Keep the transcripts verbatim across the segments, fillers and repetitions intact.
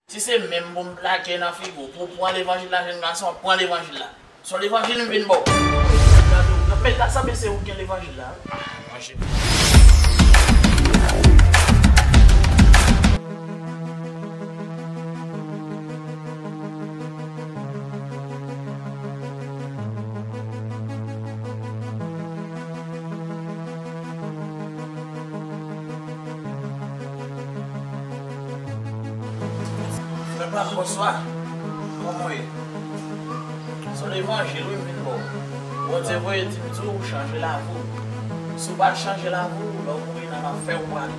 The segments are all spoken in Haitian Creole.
Si se menm pou m plake nan figi w, pou w pran levanjil la, jèn gason, pran levanjil la. Se yon levanjil m vin ba w. Gade w, men ta sanble se ou ki gen levanjil la, wi. Ah, manje. Frè pa m, bonswa. Kòman w ye? Se yon levanjil, wi, m vin ba w. Bondye voye di m di w chanje lavi w. Si w pa chanje lavi w, lè w mouri, nan lanfè w prale.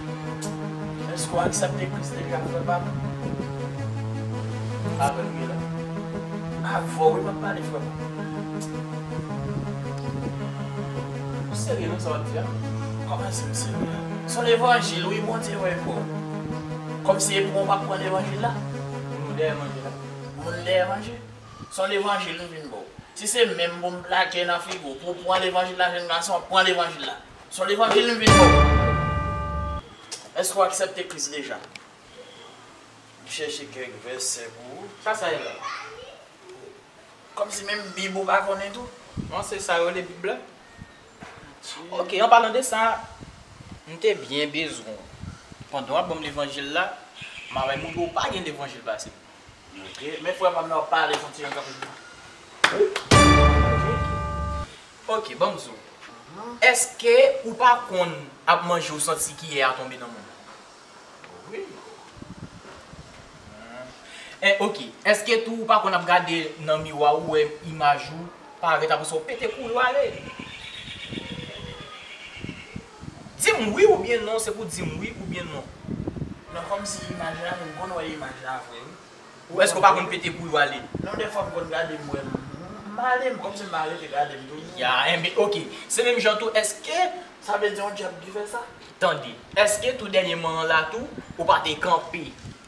Èske w aksepte Kris deja, frè pa m? Avè m ye la. Avè w, wi, m ap pale, frè pa m. Ou serye nan sa w ap di a? Kòman si m serye? Se yon levanjil, wi, Bondye voye m ba w. Kòmsi e pou mwen w pa pran levanjil la? Moun dèyè manje la. Moun dèyè manje? Se yon levanjil m vin ba w. Si se menm pou m plake nan figi w, pou w pran levanjil la, jèn gason, pran levanjil la. Se yon levanjil m vin ba w. Èske w aksepte Kris deja? M chèche kèk vèsè pou ou. Sa sa ye la? Kòmsi menm Bib ou pa konnen tou? Non, se sa yo le Bib la. Ok, an palan de sa, m te byen bezwen w. Pandan w ap ban m levanjil la, m a wè moun yo pa gen levanjil pase m. Ok, men frè pa m nan w ap pale, son ti jan kanpe. Ok, ban m di w. Èske ou pa konn ap manje ou santi kiyè a tonbe nan men w? Wi. Eh, ok. Èske tou ou pa konn ap gade nan miwa ou wè imaj ou parèt apre sa ou pete kouri w ale? Di m wi oubyen non, se pou di m wi oubyen non. Non, kòmsi imaj la, m konn wè imaj la vre, wi. Ou èske ou pa konn pete kouri w ale? Non, dèfwa m konn gade m wè m, m ale, m kòmsi m arete gade m tou. Ya, enben, ok. Se menm jan tou, èske sa vle di yon djab ki fè sa? Tande, èske tou dènyèman an la tou, ou pa te kanpe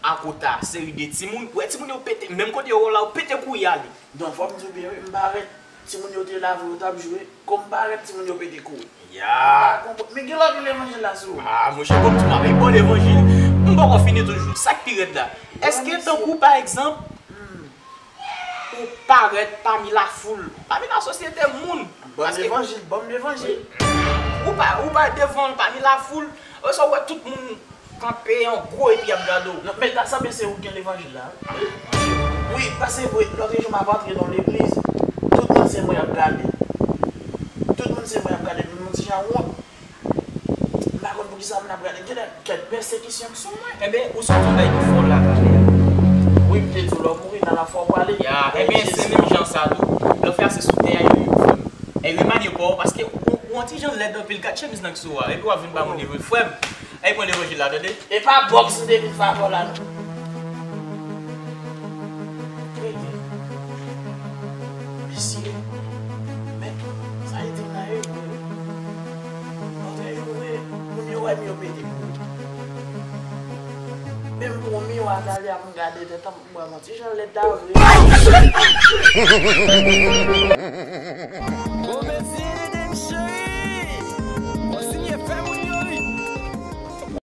akote a seri de timoun? Ou wè timoun yo pete, menm kote yo la, ou pete kouri ale. Non, fò m di w byen, wi, m pa wè timoun yo te la vre, yo t ap jwe. Kòm parèt timoun yo pete kouri. Ya. M pa konprann. Men gen lòt levanjil la sou ou. Ah, monchè, kòm ti mari, bon levanjil. M poko fini toujou. Sa k pi rèd la? Èske tankou, pa egzanp, ou parèt pami lafoul, pami lasosyete moun? Bon levanjil, bon levanjil. Ou pa, ou parèt devan, pami lafoul. Ou sa wè tout moun kanpe an gwo epi y ap gade w. Non, men ta sanble se ou ki gen levanjil la, wi. Wi, paske vre, lòt jou m ap antre nan legliz, tout moun se mwen y ap gade. Tout moun se mwen y ap gade, m yon ti jan wont. M pa konn poukisa moun ap gade m. Genlè kèk pèsekisyon k sou mwen. Enben, ou sot yon bagay ki fò la talè a. Wi, m te di w lè w mouri, nan lanfè w prale. Ya, enben, se menm jan sa tou. Lanfè a se sou tè a, yo, yo, frè m. E remanye kò w, paske ou, ou yon ti jan lèd anpil, gad chemiz nan ki sou ou a, epi w ap vin ba moun evre, frè m. Ey, pran levanjil la, tande. E pa bòks m te vin fè avè w la, non. Mesye, men, sa e di m la, e vre. Lòt jou, wi, moun yo wè m, yo pete kou. Menm pou yon miwa, gade a, m gade tèt an, m wè m yon ti jan lèd la vre.